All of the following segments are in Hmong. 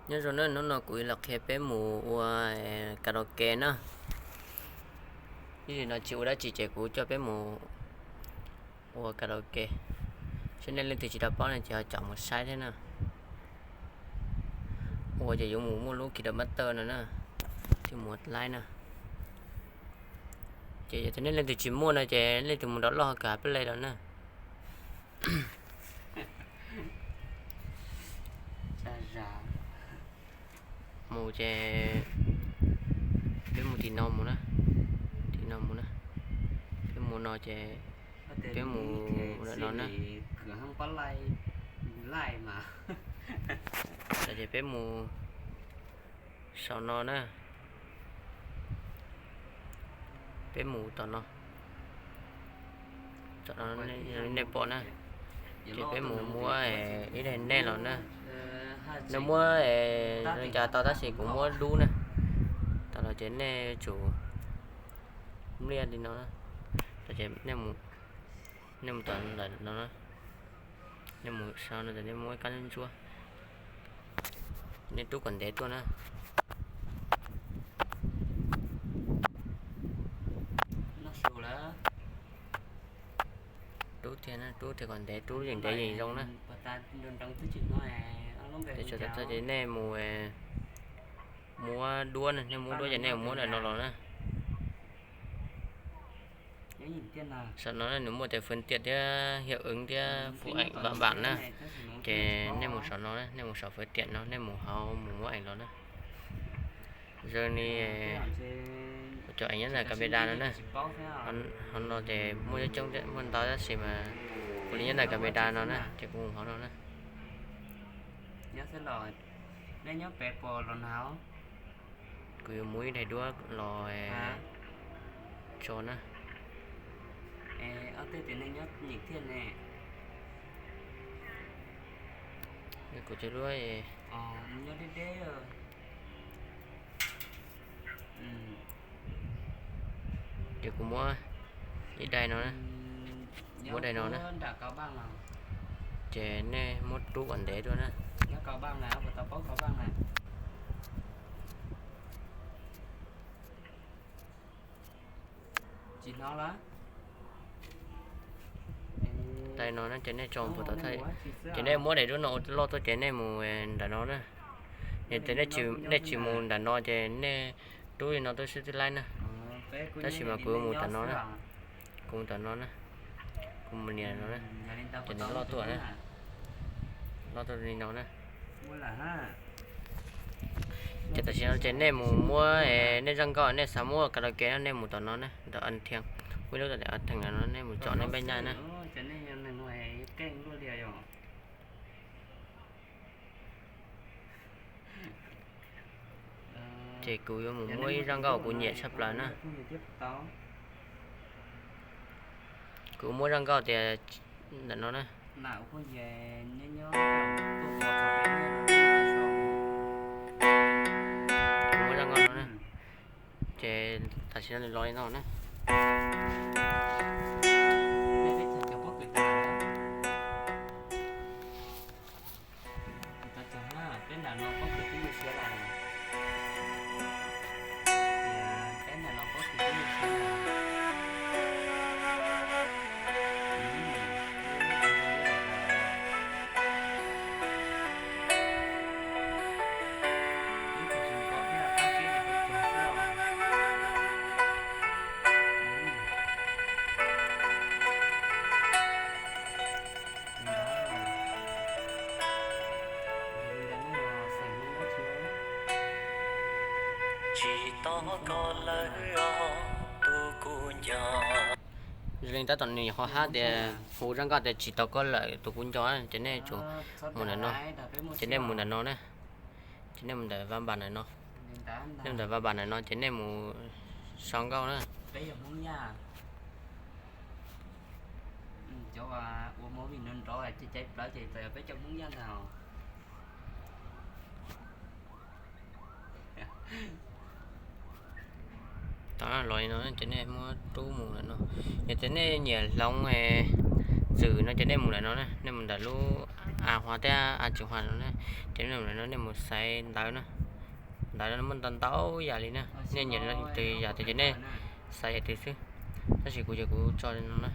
Nyob zoo na, hnub no kuv los qhia peb mus ua karaoke na. Ib sim no tsis ua dab tsi ces kuv coj peb mus ua karaoke. Saib nej leej twg tsis tau paub no ces ho caum mus saib thiab na. Ua ces yuav mus muaj lub KineMaster no na, thiaj mus laib na. Ces yog tias nej leej twg tsis muaj no ces leej twg mus download kawg Play los na. Mus ces peb mus tim no mus na, tim no mus na. Peb mus no ces peb mus no na. Ces peb mus saum no na. Peb mus tom no, tom no nej pom na. Ces peb mus muab ib daim nej los na. Nej muab li cas tau tab sis kuv muab dub na. Tau los ces nej tsum npliaj li no na. Tau ces nej mus tom ntawm no na. Nej mus sau no ces nej muab kab ntsuab, nej rub kom ntev tuaj na. Rub tiag na, rub tiag kom ntev, rub yeej ntev yeej zoo na. Ces nej mus muab duab na, nej muab duab ces nej muab ntawm no los na. Saum no nws muaj tias phương tiện thiab hiệu ứng thiab phục ảnh văn bản na. Ces nej mus saum no na, nej mus saum phương tiện no, nej mus hauv mus muab ảnh los na. Zoo li kuv cov ảnh nyob ntawm camera no na. Hauv no ces muaj coob coob thiab, muaj ntau tab sis mas kuv li nyob ntawm camera no na, ces kuv mus hauv no na. Kuv yuav muab ib daim duab los tso na. Kuv cov duab ces kuv muab ib daim no na, muab daim no na. Ces nej muab rub kom ntev tuaj na. Daim no na ces nej tso puas tau thaj, ces nej muab daim duab no loj tuaj ces nej mus ntawm no na. Yog tias nej tsis mus ntawm no ces nej rub li no tuaj xwb twb laib na. Tab sis mas kuv mus tom no na, kuv mus tom no na, kuv mus nias no na, ces nws loj tuaj na, loj tuaj li no na. Ces tam sim no ces nej mus muab, nej zaj nkauj nej xav muab karaoke no nej mus tom no na, ntawm âm thanh, muaj ib lub ntawm âm thanh no nej mus chọn nej npej nyaj na. Ces kuv yuav mus muab ib zaj nkauj kuv nyiam tshaj plaws na. Kuv muab zaj nkauj tias ntawm no na. Kuv muab zaj nkauj no na. Ces tam sim no nws los li no na. Tsis tos koj lawm os, tus kuv nco. Zoo li tab tom nws ho hab tias hu zaj nkauj tias tsis tos koj lawm tus kuv nco, ces nej tsum mus ntawm no, ces nej mus ntawm no na, ces nej mus ntawm va npas ntawm no, nej mus ntawm va npas ntawm no ces nej mus sau nkauj na. Tau los li no ces nej muab rub mus ntawm no. Yog tias nej nyiam hloov txwm no ces nej mus ntawm no na, nej mus ntawm lub a huav thiab a tsis huav no na. Ces nej mus no nej mus xaiv ntawv na. Ntawv no muaj ntau ntau yam li na, nej nyiam tus yam twg ces nej xaiv yam twg xwb. Tab sis kuv ces kuv tso no na.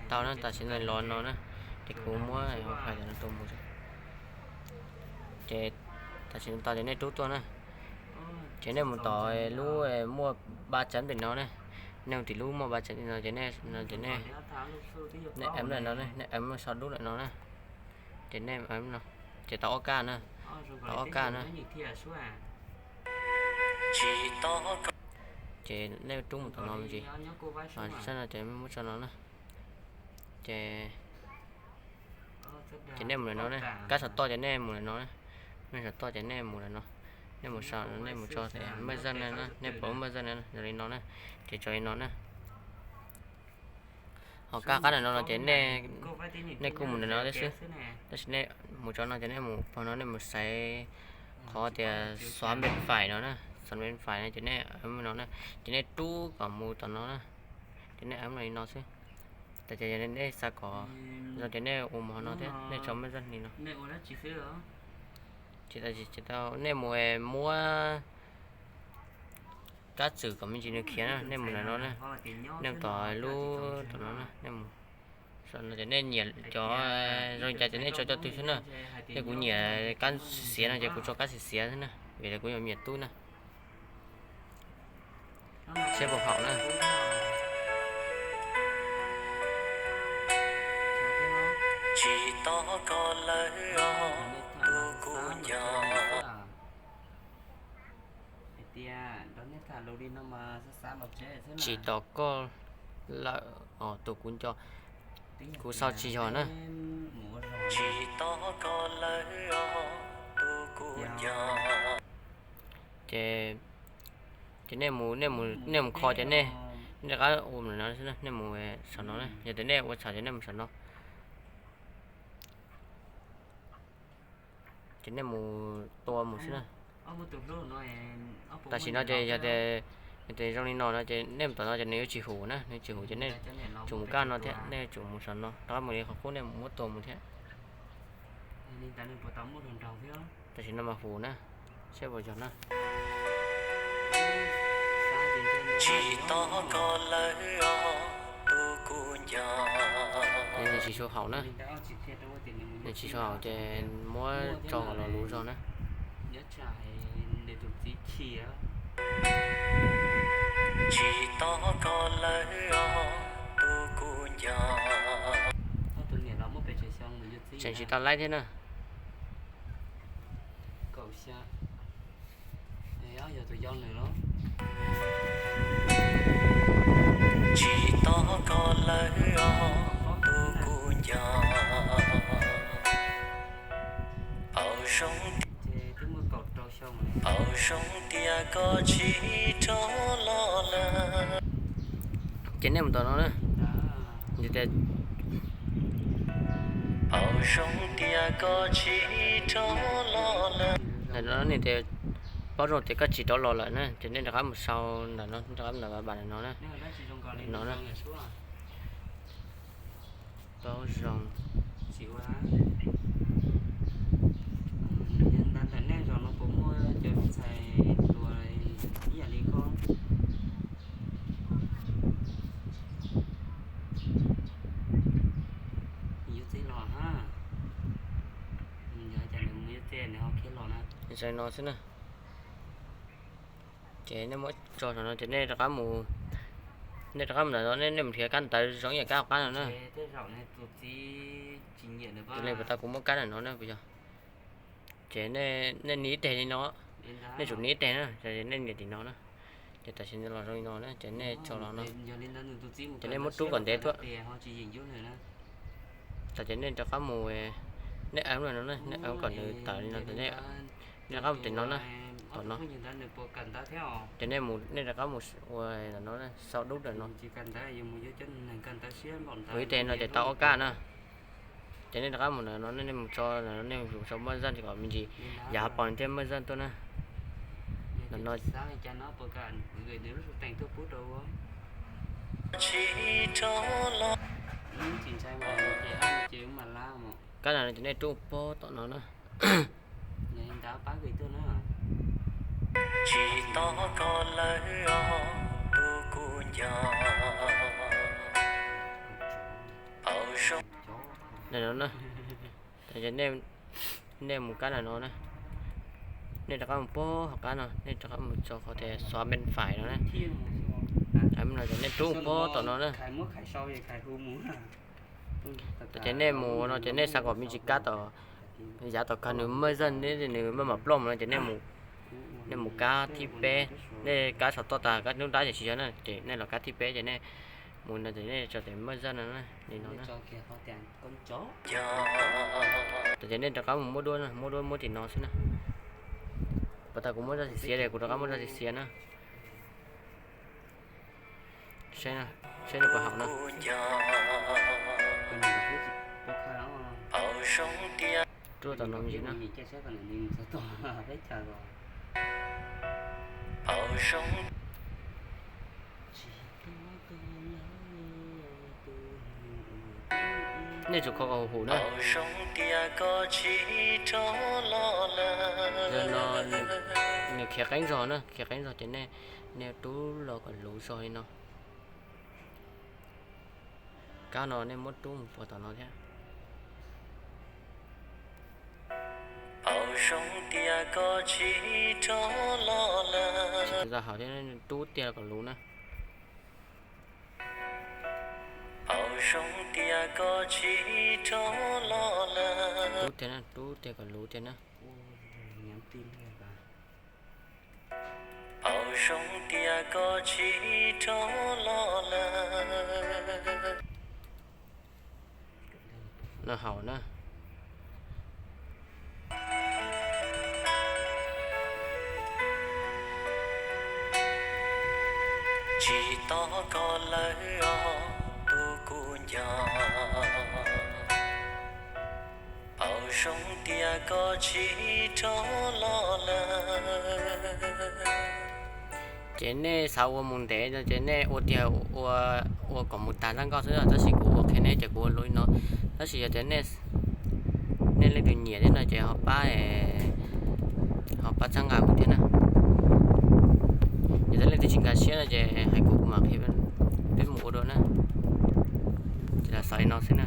Tau na, tam sim no los no na, ces kuv muab hais no tus mus. Ces tam sim no tau ces nej rub tuaj na. Ces nej mus tom lub muaj ba chấm pem no na. Nej mus tim lub muaj ba chấm pem no ces nej, no ces nej, nej ấm lawm no, nej ấm sau dub lawm no na. Ces nej ấm no, ces tau ob kab na, tau ob kab na. Ces nej rub mus tom no me ntsis, sab no ces muab tso no na. Ces, ces nej mus lawm no na, kab saum toj ces nej mus lawm no na, nej saum toj ces nej mus lawm no, nej mus sau, nej mus tso tias maj zaj na, nej pom maj zaj na, zoo li no na, ces tso li no na. Ho kab qab ntawm no no ces nej kuj mus ntawm no thiab xwb, tab sis nej mus tso no ces nej mus pog no nej mus xaiv qhov tias xóa bên phải no na, xóa bên phải no ces nej ấm no na, ces nej rub kom mus tom no na, ces nej ấm li no xwb. Tam ces nej xav kom zoo ces nej ua mus hauv no thiab, nej tso maj zaj li no. Ces tau, nej mus muab kab txwm kom me ntsis nws khiav na, nej mus ntawm no na, nej mus tom lub tom no na, nej mus, no ces nej nyiam cov zoo li cas ces nej tso cov twg xwb na. Ces kuv nyiam kab xiav xiav no ces kuv tso kab xiav xiav xwb na, vim kuv yuav nyiam tub na. Seb puas haum na. Tsis tos koj lawm os, tus kuv nco. Tsis tos koj lawm os, tus kuv nco. Kuv sau tsis yog na. Tsis tos koj lawm os, tus kuv nco. Ces, ces nej mus, nej mus, nej mus kho ces nej, nej rov qab ua no xwb, nej mus saum no, yog tias nej ua txhaum ces nej mus saum no. Ces nej mus tua mus xwb na. Tam sim no ces yog tias, yog tias zoo li no no ces nej mus tom no ces nws yuav tsis hum na, nws tsis hum ces nej tsum mus kab no thiab, nej tsum mus saum no, rov qab mus li qhov qub nej mus muab tua mus thiab. Tam sim no mas hum na, saib puas yog na. Tsis tos koj lawm os, tus kuv nco. Nws tsis tshua haum na, nws tsis tshua haum ces muab tso kom los luv zog na. Tsis tos koj lawm os, tus kuv nco. Tseem tsis tau laib thiab na. Tsis tos koj lawm os, tus kuv nco. Paub zoo, paub zoo tias koj tsis rov los lawm. Ces nej mus tom no na. Paub zoo tias koj tsis rov los lawm. Ntawm no nws tias paub zoo tias koj tsis rov los lawm na, ces nej rov qab mus sau ntawm no, rov qab ntawm ba ntawm no na. No na. Paub zoo. Ntawm nej zos no puas muaj cov ntxhais hluas ib yam li koj? Yuav txiv los ha. Yog cas nws mus yuav txiv nws ho khiav los na? Zoo no xwb na. Ces nej muab tso saum no ces nej rov qab mus, nej rov qab mus ntawm no, nej mus nrhiav kab ntawv zoo ib yam kab hauv qab no na. Tus li puas tau kuv muab kab ntawm no na puas yog? Ces nej nias ib teg li no, nej tsum nias ib teg na, nej nias tim no na. Ces tam sim no los zoo li no na, ces nej tso los no, ces nej muab rub kom ntev tuaj. Tam ces nej rov qab mus, nej ấm no na, nej ấm kom nws tawm li no, nej rov qab mus tim no na, tom no. Ces nej mus, nej rov qab mus ua no, sau dub ntawm no. Ua ib teg no ces tau ob kab na. Ces nej rov qab mus ntawm no, nej mus tso, nej mus sau maj zaj kom me ntsis, yav pom thiab maj zaj tuaj na. Ntawm no, Kab no ces nej rub pob tom no na. Tsis tos koj lawm os, tus kuv nco. Ntawm no na, nej mus kab ntawm no na, nej rov qab mus pob hauv qab no, nej rov qab mus txog qhov tias xóa bên phải no na. No ces nej rub pob tom no na. Ces nej mus no ces nej xav kom me ntsis kab tom, yav tom kawg nws maj zaj, nws maj mam ploj mus no ces nej mus kab thib peb, nej kab saum toj tas kab hnub dab ces tsis yog na, ces nej los kab thib peb ces nej mus no ces nej tso tias maj zaj no na, li no na. Ces nej rov qab mus muab duab na, muab duab muab tim no xwb na. Puas tas kuv muab zaj xiav xiav li, kuv rov qab muab zaj xiav xiav na. Saib, saib nws puas haum na. Rub tom no me ntsis na. Nej tsum kho kom huv huv na. Yog no nws khiav qeeb zog na, khiav qeeb zog ces nej, nej rub los kom luv zog li no. Kab no nej muab rub mus puag tom no thiab. Tsis tau haum thiab, rub tiag kom luv na. Rub tiag na, rub tiag kom luv tiag na. No haum na. Tsis tos koj lawm os, tus kuv nco. Haum zoo tias koj tsis rov los lawm. Ces nej xav ua mus ntev no ces nej ua tiag, ua, ua kom mus tag ntxaj nkoj xwb, tab sis kuv ua qhia nej ces kuv ua luaj li no. Tab sis yog tias nej, nej leej twg nyiam thiab no ces ho pab, ho pab txhawb nqa kuv thiab na. Yog tias leej twg tsis nkag siab no ces hais kuv, kuv mam qhia peb mus ua dua na. Ces los xaus li no xwb na.